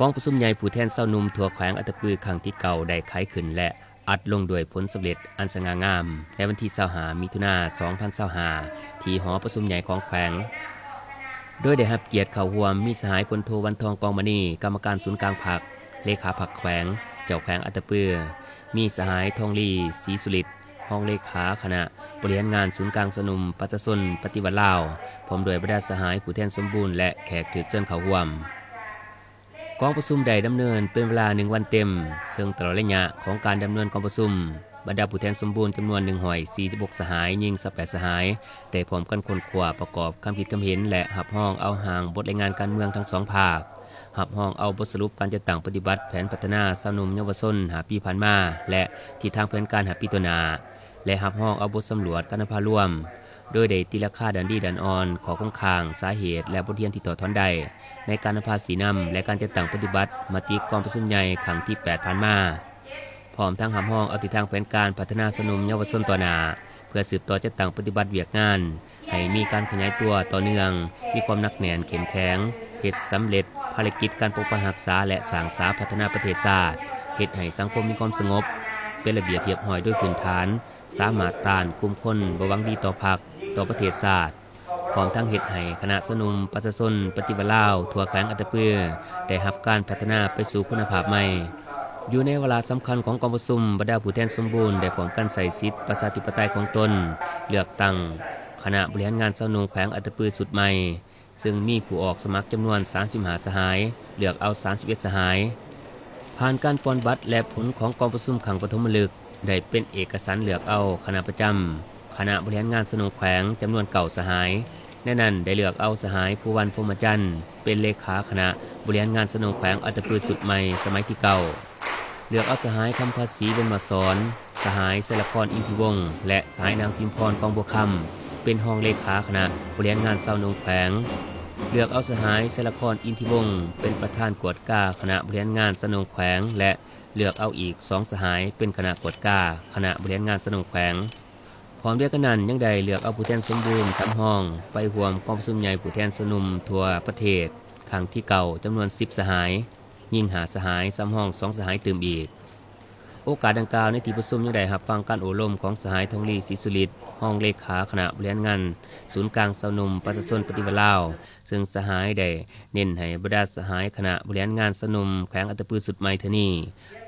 ກອງປະຊຸມໃຫຍ່ຜູ້ແທນຊາວໜຸ່ມທົ່ວແຂວງອັດຕະປືຄັ້ງທີເກົ້າໄດ້ໄຂຂຶ້ນ ແລະ ອັດລົງດ້ວຍຜົນສຳເລັດອັນສະຫງ່າງາມ ໃນວັນທີຊາວຫ້າ ມິຖຸນາ ສອງພັນຊາວຫ້າ ທີ່ຫໍປະຊຸມໃຫຍ່ຂອງແຂວງ, ໂດຍໄດ້ຮັບກຽດເຂົ້າຮ່ວມມີສະຫາຍ ພົນໂທ ວັນທອງ ກອງມະນີ ກຳມະການສູນກາງພັກ, ເລຂາພັກແຂວງ, ເຈົ້າແຂວງອັດຕະປື, ມີສະຫາຍ ທອງລີ ສີສຸລິດ ຮອງເລຂາຄະນະບໍລິຫານງານສູນກາງຊາວໜຸ່ມປະຊາຊົນປະຕິວັດລາວ, ພ້ອມດ້ວຍບັນດາສະຫາຍຜູ້ແທນສົມບູນ ແລະ ແຂກຖືກເຊີນເຂົ້າຮ່ວມ. ກອງປະຊຸມໄດ້ດຳເນີນເປັນເວລາໜຶ່ງວັນເຕັມ, ເຊິ່ງຕະຫຼອດໄລຍະຂອງການດຳເນີນກອງປະຊຸມ, ບັນດາຜູ້ແທນສົມບູນຈຳນວນໜຶ່ງຮ້ອຍສີ່ສິບຫົກສະຫາຍ, ຍິງຊາວແປດສະຫາຍ, ໄດ້ພ້ອມກັນຄົ້ນຄວ້າປະກອບຄຳຄິດຄຳເຫັນ ແລະ ຮັບຮອງເອົາຮ່າງບົດລາຍງານການເມືອງທັງສອງພາກ, ຮັບຮອງເອົາບົດສະຫຼຸບການຈັດຕັ້ງປະຕິບັດແຜນພັດທະນາຊາວໜຸ່ມເຍົາວະຊົນຫ້າປີຜ່ານມາ ແລະ ທິດທາງແຜນການຫ້າປີຕໍ່ໜ້າ ແລະ ຮັບຮອງເອົາບົດສຳຫຼວດການນຳພາລວມ, ໂດຍໄດ້ຕີລາຄາດ້ານດີດ້ານອ່ອນ, ຂໍ້ຄົງຄ້າງ, ສາເຫດ ແລະ ບົດຮຽນທີ່ຖອດຖອນໄດ້ ໃນການນຳພາຊີ້ນຳ ແລະ ການຈັດຕັ້ງປະຕິບັດມະຕິກອງປະຊຸມໃຫຍ່ຄັ້ງທີແປດຜ່ານມາ, ພ້ອມທັງຮັບຮອງເອົາທິດທາງແຜນການພັດທະນາຊາວໜຸ່ມເຍົາວະຊົນຕໍ່ໜ້າ ເພື່ອສືບຕໍ່ຈັດຕັ້ງປະຕິບັດວຽກງານ ໃຫ້ມີການຂະຫຍາຍຕົວຕໍ່ເນື່ອງ, ມີຄວາມໜັກແໜ້ນເຂັ້ມແຂງ, ເຮັດສຳເລັດພາລະກິດການປົກປັກຮັກສາ ແລະ ສ້າງສາພັດທະນາປະເທດຊາດ, ເຮັດໃຫ້ສັງຄົມມີຄວາມສະຫງົບ, ເປັນລະບຽບຮຽບຮ້ອຍໂດຍພື້ນຖານ, ສາມາດຕ້ານກຸ່ມຄົນບໍ່ຫວັງດີຕໍ່ພັກ, ຕໍ່ປະເທດຊາດ, ພ້ອມທັງເຮັດໃຫ້ຄະນະຊາວໜຸ່ມປະຊາຊົນປະຕິວັດລາວທົ່ວແຂວງອັດຕະປື ໄດ້ຮັບການພັດທະນາໄປສູ່ຄຸນນະພາບໃໝ່. ຢູ່ໃນວາລະສຳຄັນຂອງກອງປະຊຸມ, ບັນດາຜູ້ແທນສົມບູນໄດ້ພ້ອມກັນໃຊ້ສິດປະຊາທິປະໄຕຂອງຕົນ, ເລືອກຕັ້ງຄະນະບໍລິຫານງານຊາວໜຸ່ມແຂວງອັດຕະປືຊຸດໃໝ່, ເຊິ່ງມີຜູ້ອອກສະໝັກຈຳນວນສາມສິບຫ້າສະຫາຍ, ເລືອກເອົາສາມສິບເອັດສະຫາຍ. ຜ່ານການປ່ອນບັດ ແລະ ຜົນຂອງກອງປະຊຸມຄັ້ງປະຖົມມະລຶກ ໄດ້ເປັນເອກະສັນເລືອກເອົາຄະນະປະຈຳຄະນະບໍລິຫານງານຊາວໜຸ່ມແຂວງຈຳນວນເກົ້າສະຫາຍ. ໃນນັ້ນໄດ້ເລືອກເອົາສະຫາຍ ພູວັນ ພົມມະຈັນ ເປັນເລຂາຄະນະບໍລິຫານງານຊາວໜຸ່ມແຂວງອັດຕະປືຊຸດໃໝ່ສະໄໝທີເກົ້າ, ເລືອກເອົາສະຫາຍ ຄຳພາສີ ວົງມະສອນ, ສະຫາຍ ໄຊລະຄອນ ອິນທິວົງ ແລະ ສະຫາຍ ນາງ ພິມພອນ ກອງບົວຄຳ ເປັນຮອງເລຂາຄະນະບໍລິຫານງານຊາວໜຸ່ມແຂວງ, ເລືອກເອົາສະຫາຍ ໄຊລະຄອນ ອິນທິວົງ ເປັນປະທານກວດກາຄະນະບໍລິຫານງານຊາວໜຸ່ມແຂວງ ແລະ ເລືອກເອົາອີກສອງສະຫາຍເປັນຄະນະກວດກາຄະນະບໍລິຫານງານຊາວໜຸ່ມແຂວງ. ພ້ອມດຽວກັນນັ້ນ ຍັງໄດ້ເລືອກເອົາຜູ້ແທນສົມບູນສຳຮອງໄປຮ່ວມກອງປະຊຸມໃຫຍ່ຜູ້ແທນຊາວໜຸ່ມທົ່ວປະເທດຄັ້ງທີເກົ້າ ຈຳນວນສິບສະຫາຍ, ຍິງຫ້າສະຫາຍ, ສຳຮອງສອງສະຫາຍຕື່ມອີກ. ໂອກາດດັ່ງກ່າວ ໃນທີ່ປະຊຸມຍັງໄດ້ຮັບຟັງການໂອ້ລົມຂອງສະຫາຍ ທອງລີ ສີສຸລິດ ຮອງເລຂາຄະນະບໍລິຫານງານສູນກາງຊາວໜຸ່ມປະຊາຊົນປະຕິວັດລາວ, ເຊິ່ງສະຫາຍໄດ້ເນັ້ນໃຫ້ບັນດາສະຫາຍຄະນະບໍລິຫານງານຊາວໜຸ່ມແຂວງອັດຕະປືຊຸດໃໝ່ເທື່ອນີ້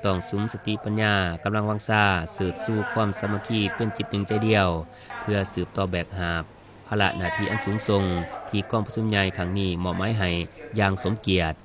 ຕ້ອງສຸມສະຕິປັນຍາ, ກຳລັງວັງຊາ, ເສີດຊູຄວາມສາມັກຄີເປັນຈິດໜຶ່ງໃຈດຽວ ເພື່ອສືບຕໍ່ແບກຫາບພາລະໜ້າທີ່ອັນສູງສົ່ງ ທີ່ກອງປະຊຸມໃຫຍ່ຄັ້ງນີ້ມອບໝາຍໃຫ້ຢ່າງສົມກຽດ.